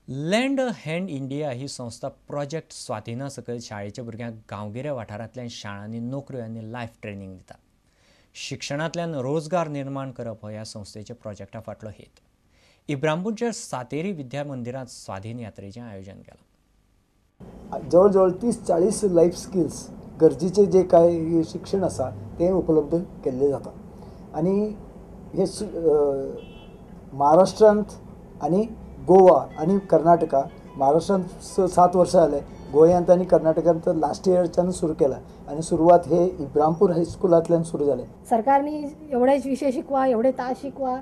Land अ hand India ही संस्था project स्वाधीना सकयल शाळेच्या भुरग्यांक गांवगिऱ्या वाठारांतल्यान शाळांनी नोकऱ्यो आनी लायफ ट्रेनिंग दिता. शिक्षणांतल्यान रोजगार निर्माण करप हो ह्या संस्थेच्या प्रोजेक्टा फाटलो हेत. इब्रामपूरच्या सातेरी विद्या मंदिरांत स्वाधीन यात्रेचें आयोजन केलां. जवळ जवळ 30-40 लायफ स्किल्स गरजेचे जे काय शिक्षण आसा तें उपलब्ध केल्लें जाता आनी हे महाराष्ट्रांत आनी गोवा आनी कर्नाटका, महाराष्ट्रांत 7 वर्सां जालें, गोंयांत आनी कर्नाटकांत लास्ट इयरच्यान सुरू केला आनी सुरवात हे इब्रामपूर हायस्कुलांतल्यान सुरू जालें. सरकारने एवढेच विषय शिकवा, एवढे तास शिकवा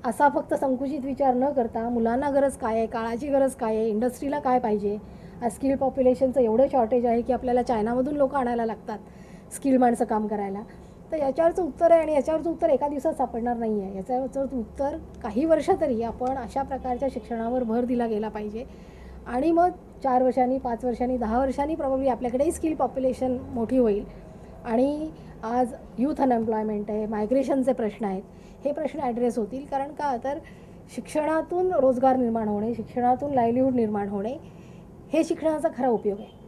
असा फक्त संकुचित विचार न करता मुलांना गरज काय आहे, काळाची गरज काय आहे, इंडस्ट्रीला काय पाहिजे. आज स्किल पॉप्युलेशनचं एवढं शॉर्टेज आहे की आपल्याला चायनामधून लोक आणायला लागतात स्किल माणसं काम करायला. तर याच्यावरचं उत्तर आहे आणि याच्यावरचं उत्तर एका दिवसात सापडणार नाही आहे. याच्यावरचं उत्तर काही वर्ष तरी आपण अशा प्रकारच्या शिक्षणावर भर दिला गेला पाहिजे आणि मग 4 वर्षांनी, 5 वर्षांनी, 10 वर्षांनी प्रॉब्ली आपल्याकडेही स्किल पॉप्युलेशन मोठी होईल. आणि आज यूथ अनएम्प्लॉयमेंट आहे, मायग्रेशनचे प्रश्न आहेत, हे प्रश्न ॲड्रेस होतील. कारण का तर शिक्षणातून रोजगार निर्माण होणे, शिक्षणातून लाईव्हलीहूड निर्माण होणे हे शिक्षणाचा खरा उपयोग आहे.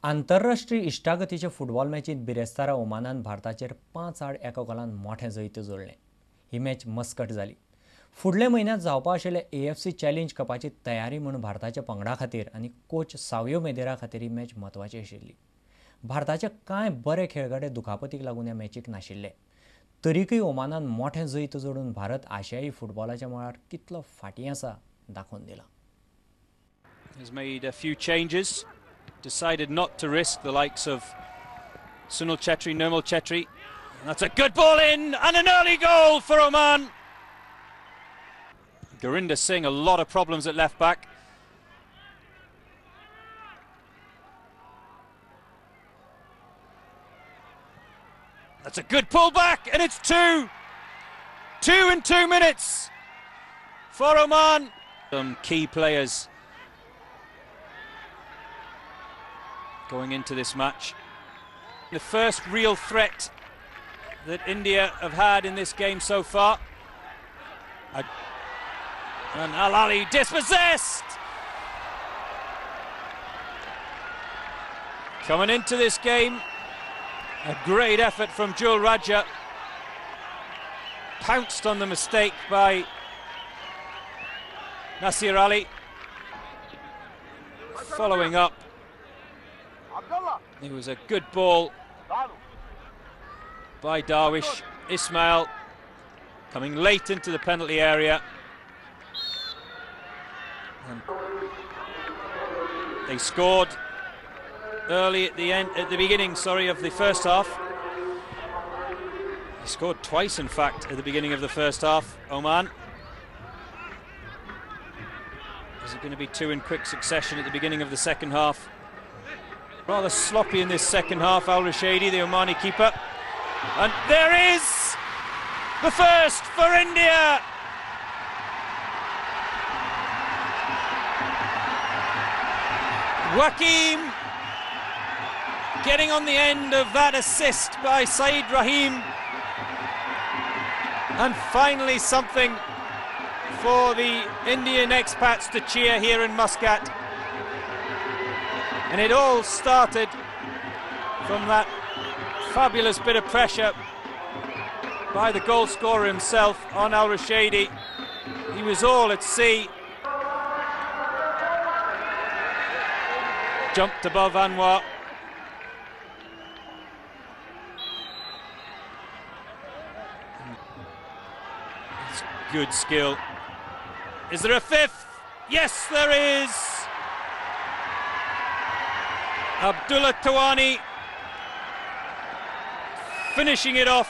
आंतरराष्ट्रीय इश्टागतीचे फुटबॉल मॅचींत बिरेस्तारा ओमानान भारताचेर 5-1 गोलान मोठें जैत जोडलें. ही मॅच मस्कट जाली. फुडल्या म्हयन्यांत जावपा आशिल्ल्या AFC challenge कपाची तयारी म्हूण भारताच्या पंगडा खातीर आनी कोच सावियो मेदेरा खातीर ही मॅच म्हत्वाची आशिल्ली. भारताचे कांय बरे खेळगडे दुखापतीक लागून ह्या मॅचीक नाशिल्ले, तरीकय ओमानान मोठें जैत जोडून भारत आशियाई फुटबॉलाच्या मळार कितलो फाटीं आसा दाखोवन दिलां. Has made a few changes, decided not to risk the likes of Sunil Chetri, Nirmal Chetri. And that's a good ball in and an early goal for Oman. Gurinder Singh, a lot of problems at left back. That's a good pull back and it's 2. 2 in 2 minutes for Oman. Some key players going into this match. The first real threat that India have had in this game so far. And Al Ali dispossessed! Coming into this game, a great effort from Jewel Raja. Pounced on the mistake by Nasir Ali. Following up, it was a good ball by Darwish Ismail, coming late into the penalty area. And they scored early at the end, at the beginning, sorry, of the first half. They scored twice, in fact, at the beginning of the first half, Oman. Is it going to be 2 in quick succession at the beginning of the second half? Rather sloppy in this second half, Al Rashidi, the Omani keeper. And there is the first for India! Joaquim getting on the end of that assist by Saeed Rahim. And finally something for the Indian expats to cheer here in Muscat. And it all started from that fabulous bit of pressure by the goal scorer himself on Al Rashidi. He was all at sea. Jumped above Anwar. It's good skill. Is there a fifth? Yes, there is. Abdullah Tawani finishing it off.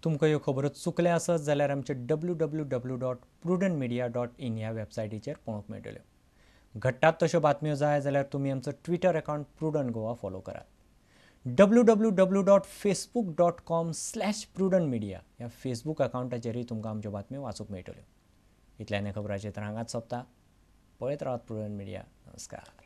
तुमकां ह्यो खबरो चुकल्या आसत जाल्यार आमचे www.prudentmedia.in ह्या वेबसायटीचेर पळोवंक मेळटल्यो. घडटात तश्यो बातम्यो जाय जाल्यार तुमी आमचो Twitter account prudent Goa follow करात. www.facebook.com/prudentmedia ह्या फेसबूक अकावंटाचेरय तुमकां आमच्यो बातम्यो वाचूंक मेळटल्यो. इतल्यान खबराचेर हांगाच सोंपता. पळयत रावात प्रुडंट मिडिया. नमस्कार.